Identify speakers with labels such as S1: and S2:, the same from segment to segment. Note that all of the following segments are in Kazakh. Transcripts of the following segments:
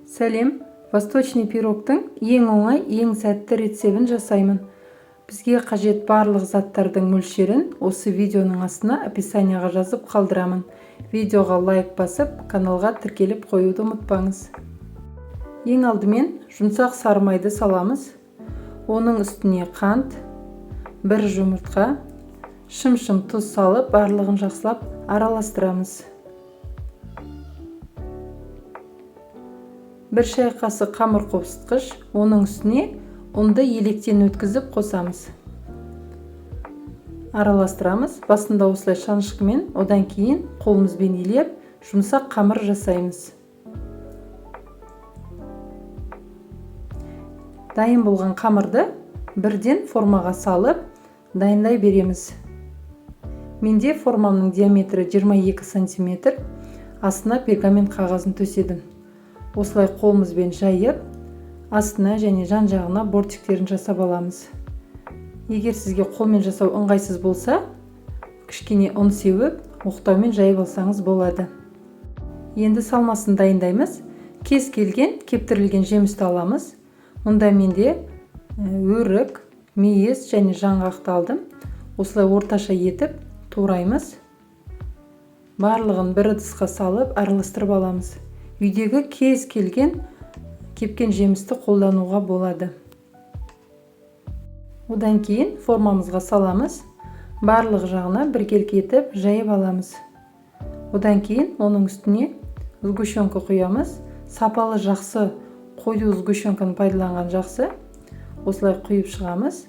S1: Сәлем! Восточный пирогтың ең оңай, ең сәтті рецебін жасаймын. Бізге қажет барлық заттардың мөлшерін осы видеоның астына описанияға жазып қалдырамын. Видеоға лайк басып, каналға тіркеліп қоюды ұмытпаңыз. Ең алдымен жұмсақ сары майды саламыз. Оның үстіне қант, бір жұмыртқа, шым-шым тұз салып, барлығын жақсылап араластырамыз. Бір шай қасық қамыр қопсытқыш, оның үстіне ұнды електен өткізіп қосамыз. Араластырамыз. Басында осылай шанышқымен, одан кейін қолымызбен илеп, жұмсақ қамыр жасаймыз. Дайын болған қамырды бірден формаға салып, дайындай береміз. Менде формамның диаметрі 22 сантиметр, астына пергамент қағазын төседім. Осылай қолымызбен жайып, астына және жан-жағына бортиктерін жасап аламыз. Егер сізге қолмен жасау ыңғайсыз болса, кішкене ұн сеуіп, оқтаумен жайып алсаңыз болады. Енді салмасын дайындаймыз. Кез келген кептірілген жемісті аламыз. Мұнда менде өрік, мейіз және жаңғақты алдым. Осылай орташа етіп тураймыз. Барлығын бір ыдысқа салып араластырып аламыз. Үйдегі кез келген кепкен жемісті қолдануға болады. Одан кейін формамызға саламыз. Барлық жағына біркелкі етіп жайып аламыз. Одан кейін оның үстіне сгущенка құямыз. Сапалы жақсы қою сгущенканы пайдаланған жақсы. Осылай құйып шығамыз.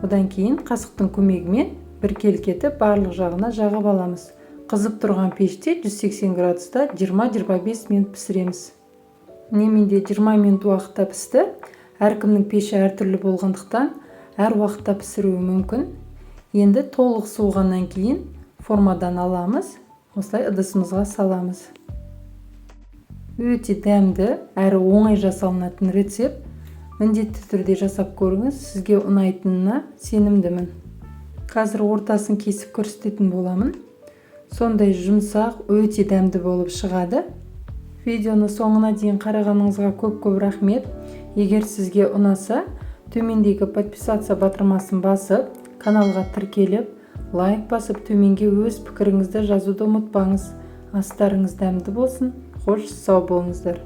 S1: Одан кейін қасықтың көмегімен біркелкі етіп барлық жағына жағып аламыз. Қызып тұрған пеште 180 градуста 20-25 минут пісіреміз. Міне менде 20 минут уақытта пісті. Әркімнің пеші әртүрлі болғандықтан әр уақытта пісіруі мүмкін. Енді толық суығаннан кейін формадан аламыз, осылай ыдысымызға саламыз. Өте дәмді, әрі оңай жасалынатын рецепт. Міндетті түрде жасап көріңіз, сізге ұнайтынына сенімдімін. Қазір ортасын кесіп көрсететін боламын. Сондай жұмсақ, өте дәмді болып шығады. Видеоны соңына дейін қарағаныңызға көп-көп рахмет. Егер сізге ұнаса, төмендегі подписаться батырмасын басып, каналға тіркеліп, лайк басып, төменге өз пікіріңізді жазуды ұмытпаңыз. Астарыңыз дәмді болсын. Қош, сау болыңыздар.